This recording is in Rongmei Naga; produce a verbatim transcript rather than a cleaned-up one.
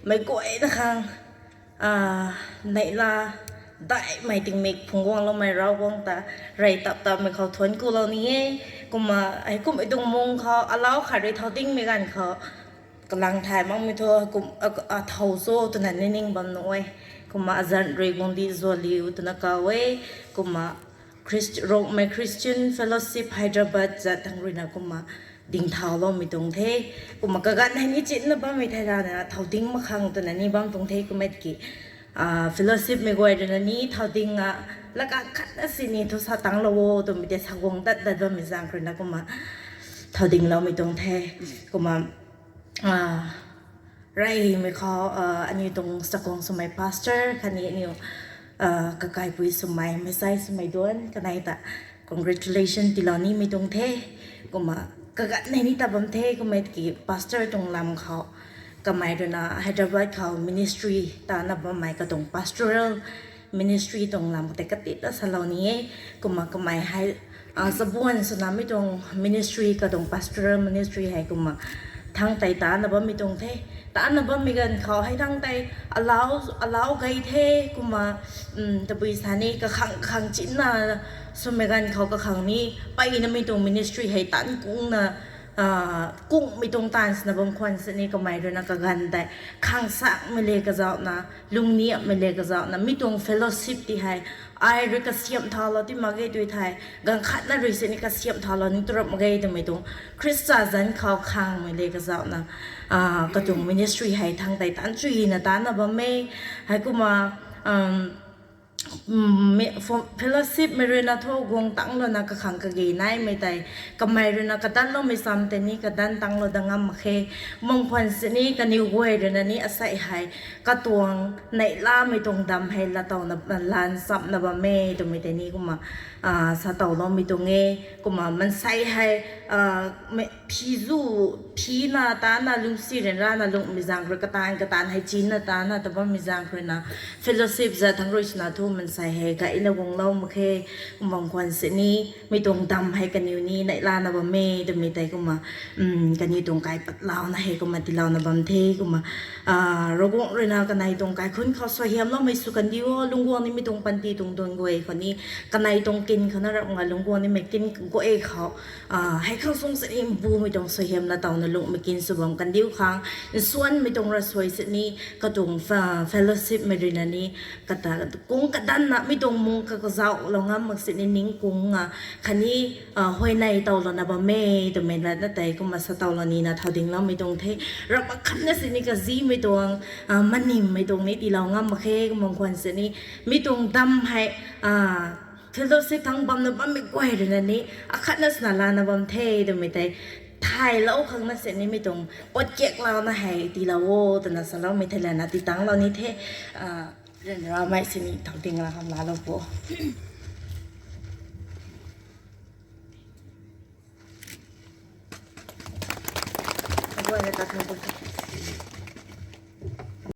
meic guayna khang neihla daihmei tingmik phungc guangloumei Ravguangc ta rey tap tapmei khou thuanc kulou ni e. Kumna heikumhmei tuang mung khou alau khat rui thau dingmei ganv khou kalang thay makmei thu kum athow cho twna ni ning bam nuh e. Kumna azanc rui guangcdic zualiu twna kaw e. Kumna Rongmei Christian Fellowship Hyderabad zat thangc ruina kumna dingthauloumei tuang the. Kumna kaganv hei ni chinna bammei thei rana thau ding mak khang twna ni bam tuang the. Kumna ki fellowshipmei guay ruina ni thau ding a, laka khatna sini thu sa tanglou o twmei tei sa guang dat dat bammei zaeng ruina kumna thau dingloumei tuang the. Kumna reymei khou aniu tuang chakhwang swmei pastor khatni aniu kakaipui swmei, meicsai swmei duanc kanei ta congratulation tiilou nimei tuang the. Kumna kaganv hei ni ta bam the. Kumna ki pastor tuang lam khou kamei ruina Hyderabad khou ministry tana bammei katuang pastoral ministry tuang lam tei katit ta salou ni e. Kumna kamei hei chabuan swna mi tuang ministry katuang pastoral ministry hei kumna thangc tei tana bammei tuang the. Tana bammei ganv khou hei thangc tei alau gay the. Kumna tabui sa ni kakhang kakhang chinna swmei ganv khou kakhang ni mpeyna mi tuang ministry hei taanv kungna kungmei tuang taanv swna bam khwan sini kamei ruina kaganv tei khang sakmei le kazauhna, lungniamhmei le kazauhna mi tuang fellowship ti hei ai rui kasiamh thaulou ti mak ge tui thei, ganv khatna rui sini kasiamh thaulou ni tu rap mak ge twmei tuang Khrista zanc khou khangmei le kazauhna katuang ministry hei thangc tei taanv chuyna tana bam e. Heikumna fellowshipmei ruina thu guang tanglouna kakhang kage naimei tei kamei ruina kadanloumei cham tei ni kadan tanglou dat ngam mak khe. Bam khwan sini kaniw guay ruina ni asei hei katuang neihlamei tuang dam hei laatowna lan chamna bam e twmei tei ni kumna satowloumei tuang e. Kumna maansei hei phi zu phina tana lungcsi ryanrana lunghmei zaeng rui kataanv kataanv hei chinna tana ta bammei zaeng ruina fellowship zat thangc rui swna thu maansei hei gayna guanglou mak khe. Kumna bam khwan sini mi tuang dam hei kaniw ni neihlana bam e twmei tei kumna kaniw tuang kai patlouna hei kumna tiilouna bam the. Kumna Ravguangc ruina kanei tuang kaikhunc khou suaihiamloumei sw kandiu o. Lungc guang nimei tuang panty tuang duan guay khou ni kanei tuang kin khou na rap nga lungc guang nimei kin guay khou hei khang sung sini mbumei tuang suaihiam laatowna lunghmei kin sw bam kandiu khang nsuanmei tuang ravsuai sini katuang fellowshipmei ruina ni kata kung kadanna mi tuang mung kakazauhlou ngam mak sini ningkungna khatni huayney towlouna bam e twmei latna tei kumna satowlou nina thau dingloumei tuang the. Rap mak khatna sini kazimei tuang manimmei tuang ni tiilou ngam mak khe. Kumna bam khwan sini mi tuang dam hei fellowship thangc bamna bammei guay ruina ni akhatna swna lana bam the twmei tei thaylou khangna sini mi tuang potkiaklouna hei tiilou o twna saloumei thei lana tii tanglou ni the. Ryanramei sini thau ding la kham laalou pu. Aguayna ta thang pu.